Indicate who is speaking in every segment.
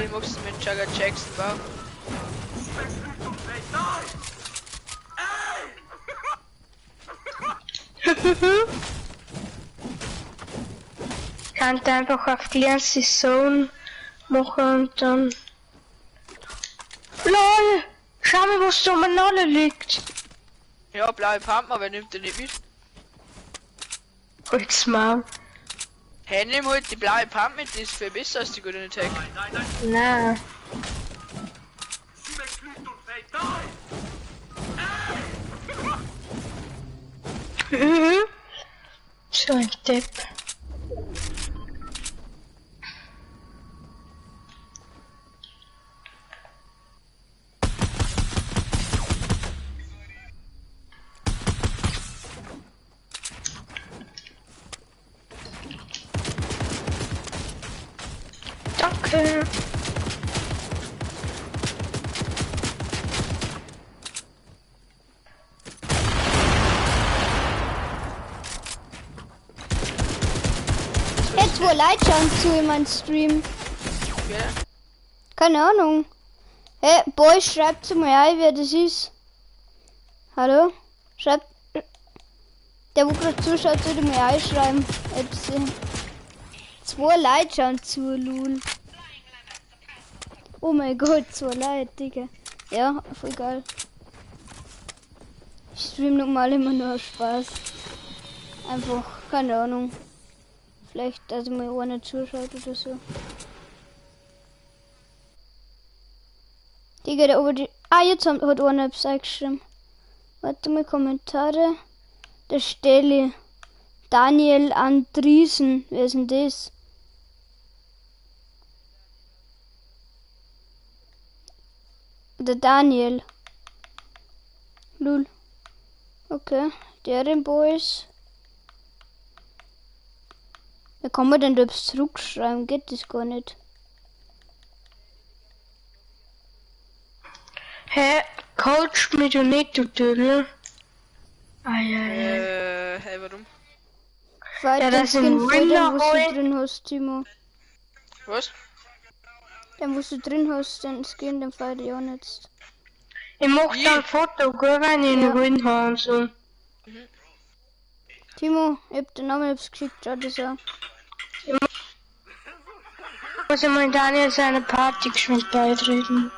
Speaker 1: Wie magst du mit Jagger Jackson bauen?
Speaker 2: Kann einfach auf Clancy Zone machen und dann. LOL! Schau mal, was da umeinander liegt.
Speaker 1: Ja, blaue Pump, aber nimmt er nicht mit.
Speaker 2: Halt's Maul.
Speaker 1: Hey, nimm halt die blaue Pump mit, die ist viel besser als die goldene Tag.
Speaker 2: Nein. Mhm. So ein Depp. Danke.
Speaker 3: Jetzt wo Leute schauen zu in meinem Stream.
Speaker 1: Okay.
Speaker 3: Keine Ahnung. Hey, Boy, schreibt zu mir ein, wer das ist. Hallo? Schreibt. Der, wo gerade zuschaut, sollte mir einschreiben. Zwei Leute schauen zu, lul. Oh mein Gott, zwei Leute, Digga. Ja, voll geil. Ich stream normal immer nur aus Spaß. Einfach, keine Ahnung. Vielleicht, dass mir einer zuschaut oder so. Digga, der ober die. Ah, jetzt hat einer etwas eingeschrieben. Warte mal, Kommentare. Der Stelle. Daniel Andriesen. Wer ist denn das? Der Daniel. Lul. Okay. Deren Boys. Wie kann man denn da etwas zurückschreiben? Geht das gar nicht.
Speaker 2: Hä? Coach mich du nicht, du Dödel. Ei, ei, ei.
Speaker 1: Hey, warum?
Speaker 3: Weil
Speaker 2: Ja,
Speaker 3: den
Speaker 2: das sind
Speaker 3: Skin voll, den, was
Speaker 2: Winner
Speaker 3: du drin hast, Timo.
Speaker 1: Was?
Speaker 3: Den, was du drin hast, den Skin, den feier ich auch nicht.
Speaker 2: Ich mach
Speaker 1: Wie?
Speaker 2: da ein Foto, gell, wenn ich
Speaker 3: Ja.
Speaker 2: einen Win habe und so.
Speaker 3: Timo, ich hab den Namen etwas geschickt, schau das an.
Speaker 2: Muss ich mal Daniel seine Party geschwind beitreten.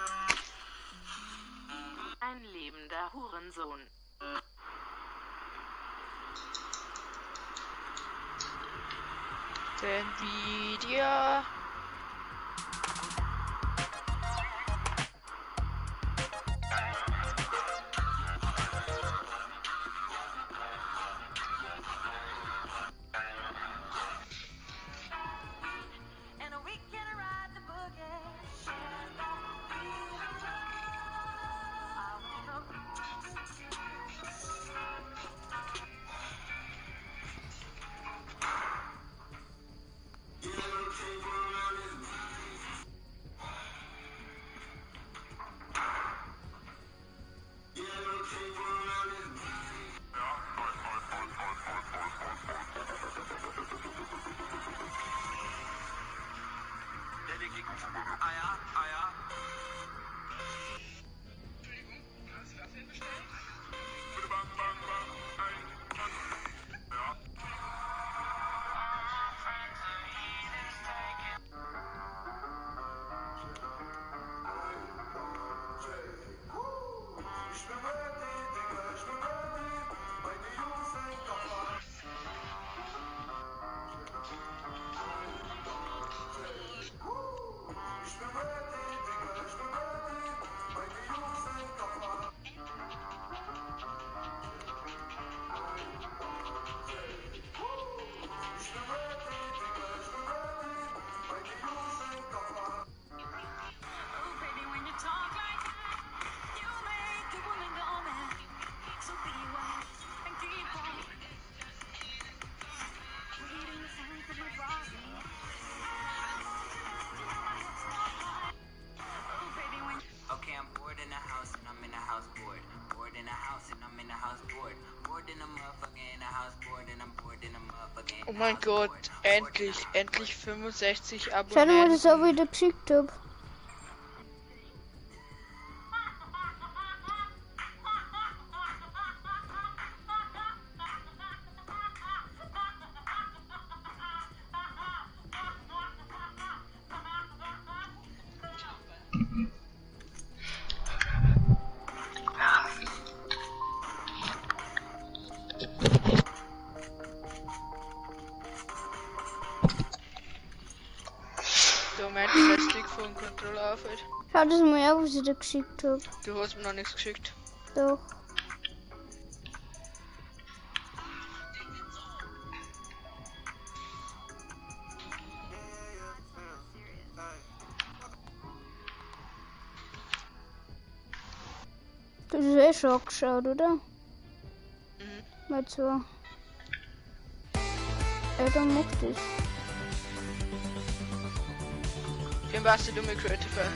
Speaker 4: Ein lebender Hurensohn.
Speaker 1: Nvidia.
Speaker 5: Okay, I'm bored in the house and I'm in the house bored. Bored in the house and I'm in the house bored. Bored in the motherfucker in the house bored and I'm bored in the motherfucker in
Speaker 1: Oh
Speaker 5: the
Speaker 1: mein
Speaker 5: house
Speaker 1: Gott,
Speaker 5: bored.
Speaker 1: endlich, endlich 65
Speaker 3: Schau dir mal, das
Speaker 1: Abonnenten.
Speaker 3: auch wieder geschickt hab.
Speaker 1: Der Moment, der Stick vom Controller aufhört.
Speaker 3: Schau das mal an, was ich dir geschickt habe.
Speaker 1: Du hast mir noch nichts geschickt.
Speaker 3: Doch. Du hast es eh schon angeschaut, oder?
Speaker 1: Mhm.
Speaker 3: Mal so. Ja, dann mach das.
Speaker 1: Den warst du mit Creative.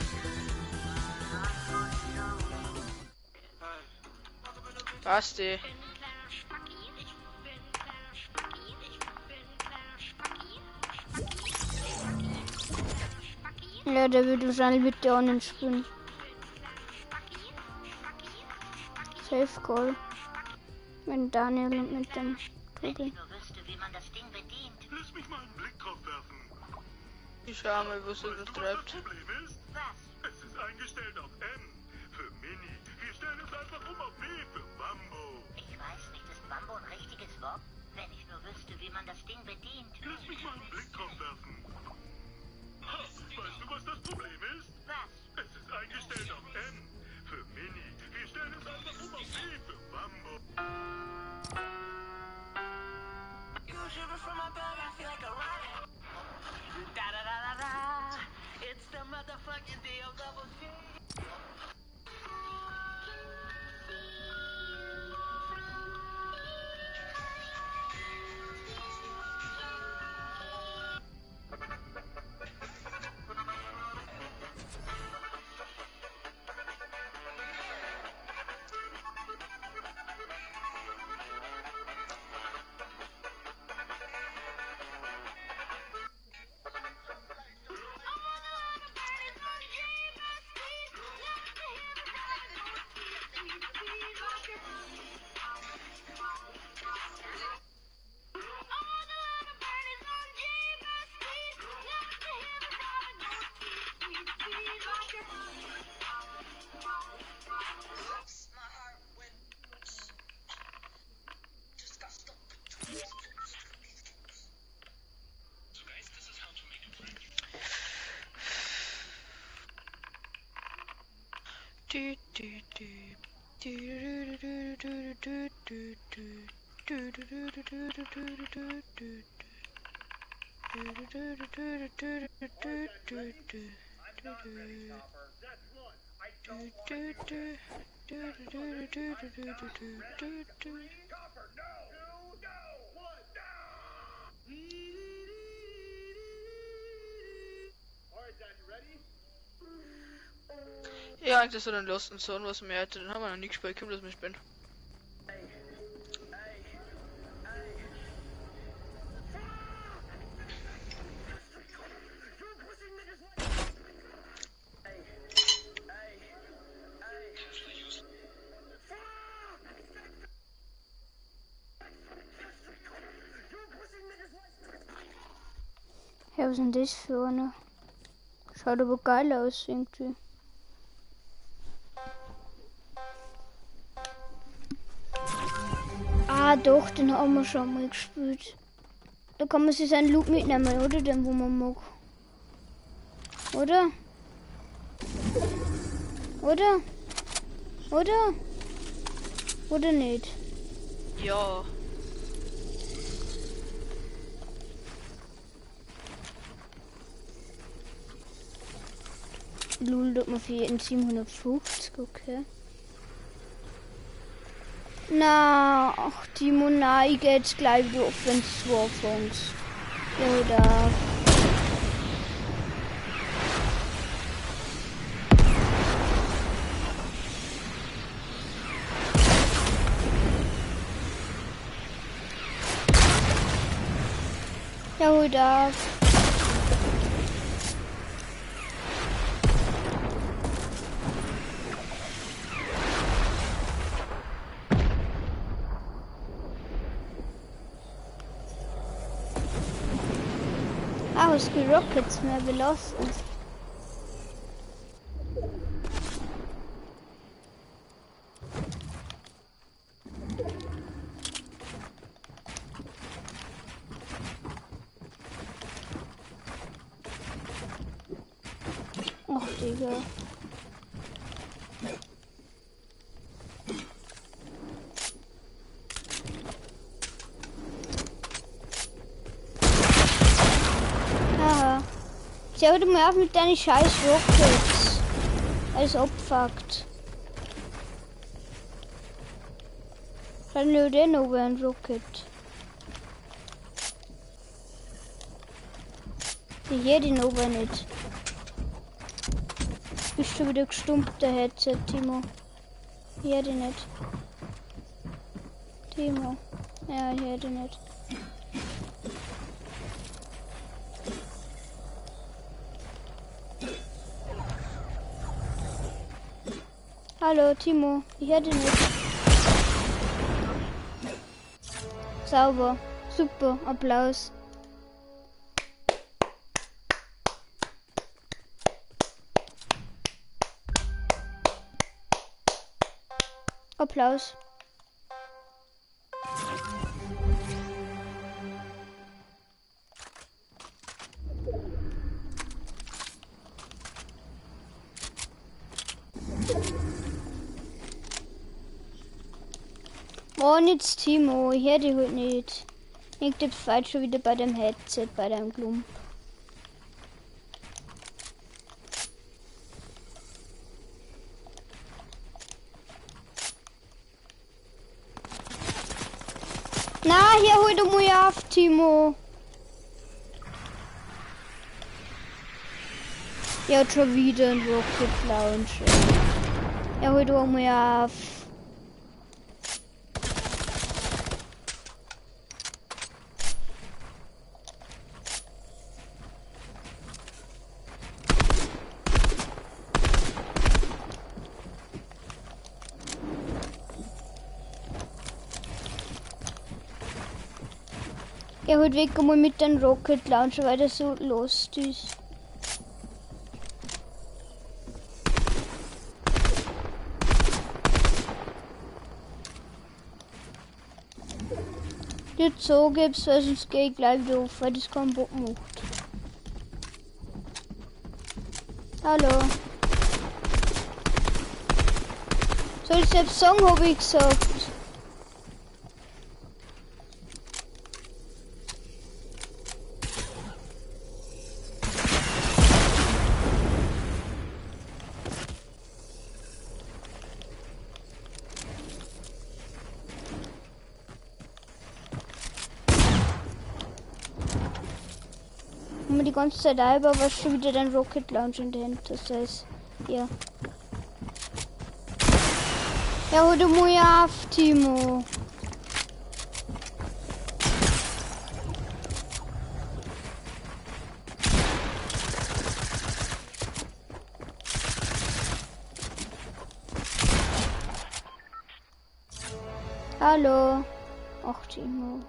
Speaker 1: Basti.
Speaker 3: Ja, der wird wahrscheinlich mit der anderen spielen. Safe Call. Mit Daniel und mit dem Tobi.
Speaker 6: Lass mich mal einen Blick drauf werfen.
Speaker 1: Ich schau mal, was er da treibt.
Speaker 6: Das Problem ist? Was? Es ist eingestellt auf M für Mini. Wir stellen es einfach um auf B für Bambo.
Speaker 7: Ich weiß nicht, ist Bambo ein richtiges Wort? Wenn ich nur wüsste, wie man das Ding bedient.
Speaker 6: Lass mich mal einen Blick drauf werfen. Ha, weißt du, was das Problem ist?
Speaker 7: Was?
Speaker 6: Es ist eingestellt auf M für Mini. Wir stellen es einfach um auf B für Bambo.
Speaker 1: Du, du, du. Du, du, du, du, du, du, du. Du, du, du, du, du, du, du, du, du, du. Du, du, du, du, du, du, du, du, du, du, du. Du, du, du. Du, du, du, du, du, du, du, du, du. Ja, eigentlich so den Lost Zone, was mir hatte, den haben wir noch nie gespielt, komm, lass mich spielen.
Speaker 3: Ja, was ist denn das für eine? Schaut aber geil aus irgendwie. Ah, doch, den haben wir schon mal gespielt. Da kann man sich seinen Loot mitnehmen, oder? Den, wo man mag. Oder? Oder? Oder? Oder nicht?
Speaker 1: Ja.
Speaker 3: Lul, tut man für jeden 750, okay. Na, ach Timo, na, ich geh jetzt gleich wieder auf, wenn du anfängst. Oder? Ja, oder? Ah, es gibt Rockets mehr belassen. Ach, Digga. Aha. Jetzt hör mal auf mit deinen scheiß Rockets. Alles abfuckt. Dann nur den over ein Rocket. Ich hör den aber nicht. Bist du wieder gestummt, der Headset, Timo? Ich hör dich nicht. Timo. Ja, ich hör dich nicht. Hallo, Timo. Ich hör dich nicht. Sauber. Super. Applaus. Applaus. Oh, jetzt Timo, ich hör dich heute nicht. Ich tipp falsch schon wieder bei dem Headset, bei deinem Klump. Na, hier hol du mal auf, Timo. Ja, schon wieder ein Rocket Launcher. Ja, hol du mal auf. Er holt weg einmal mit dem Rocket Launcher, weil der so lost ist. Jetzt so gibt's, weil sonst gehe ich gleich wieder auf, weil das keinen Bock macht. Hallo. Soll ich selbst sagen, habe ich gesagt. Die ganze Zeit aber was schon wieder dein Rocket Launch in der Hand, das heißt, ja. Ja, hol du mal auf, Timo. Hallo. Ach, Timo.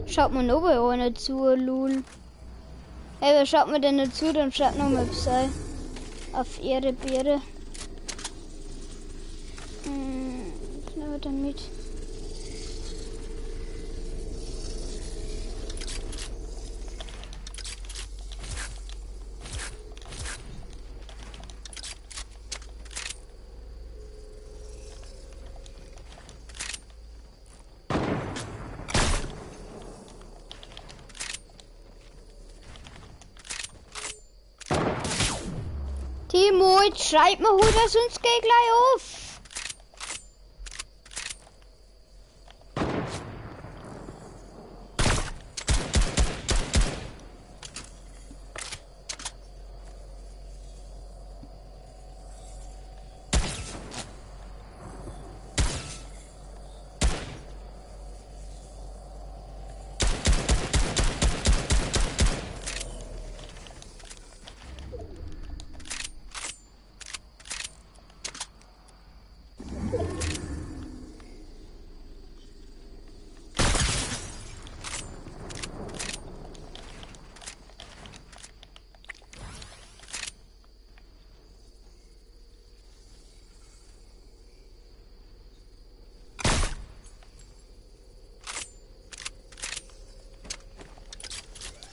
Speaker 3: Schaut man noch einer zu, lul. Hey, wer schaut mir denn nicht zu? Dann schaut noch mal Psy. Auf Ehre, Beere. Was nehmen wir damit? Timo, jetzt schreib mal oder sonst geh ich gleich auf.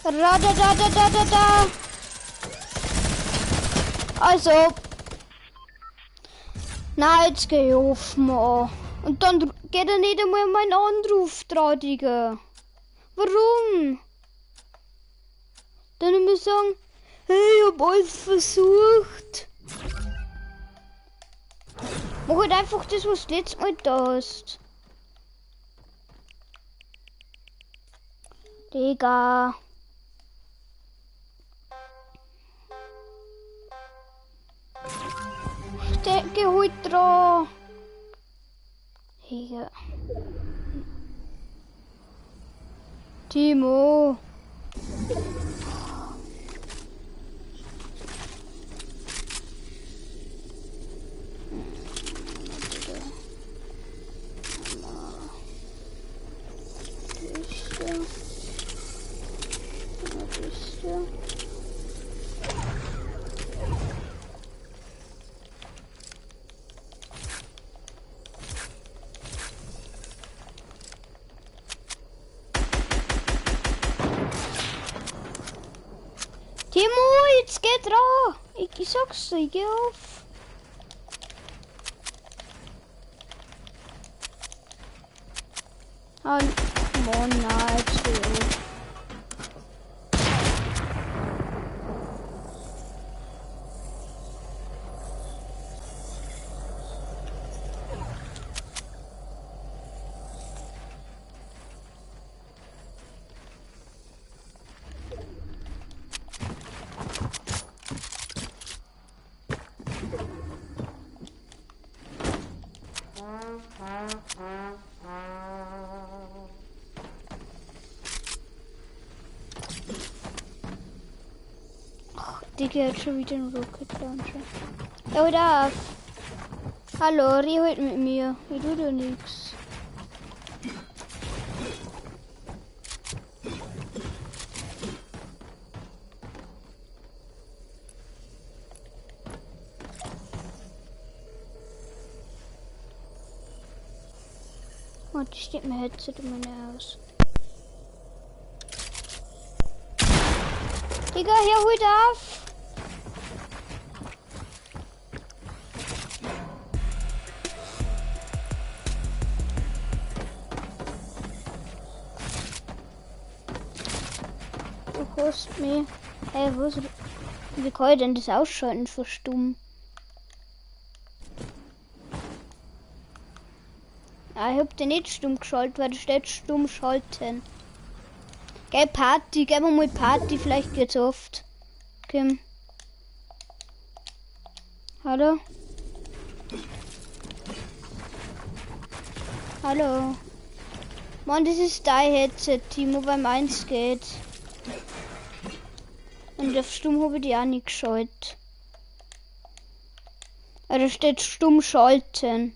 Speaker 3: Ra da da da da da da. Also. Nein, jetzt geh ich auf, Mann. Und dann geht er nicht einmal mein Anruf dran, Digga. Warum? Dann immer sagen, hey, ich hab alles versucht. Mach halt einfach das, was du letztes Mal da hast. Digga. Geh halt dran. Digga. Timo. Timo, jetzt geht dran. Ich sag's dir, ich geh auf. Ah, Mann, nein, jetzt geh auf. Digga hat schon wieder einen Rocket Launcher. Ja, hör auf. Hallo, red halt mit mir. Ich tu dir nix. Warte, steht mein Headset in meine aus. Digga, hier, hol auf! Du hast mich. Hey, was? Wie kann ich denn das ausschalten für stumm? Ah, ich hab den nicht stumm geschaltet, weil da steht stumm schalten. Geh Party, geh mal Party, vielleicht geht's oft. Okay. Hallo? Hallo? Mann, das ist dein Headset, Timo, weil meins geht. Und auf stumm habe ich die auch nicht geschaltet. Ah, da steht stumm schalten.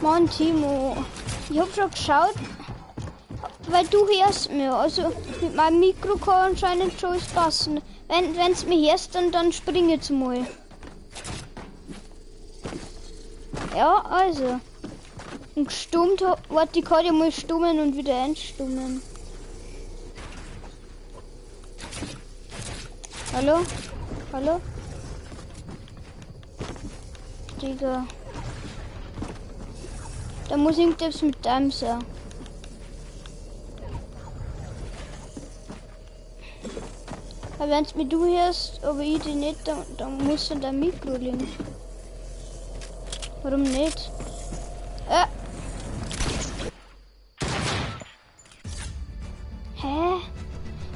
Speaker 3: Mann, Timo, ich hab schon geschaut, weil du hörst mir. Also mit meinem Mikro kann anscheinend schon alles passen. Wenn's mir hörst, dann spring jetzt mal. Ja, also. Und gestummt, warte, ich kann ja mal stummen und wieder einstummen. Hallo? Hallo? Digga. Da muss irgendetwas mit deinem sein. Aber wenn's mir du hörst, aber ich dich nicht, dann muss an dein Mikro liegen. Warum nicht? Hä?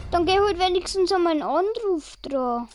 Speaker 3: Dann geh halt wenigstens an meinen Anruf dran.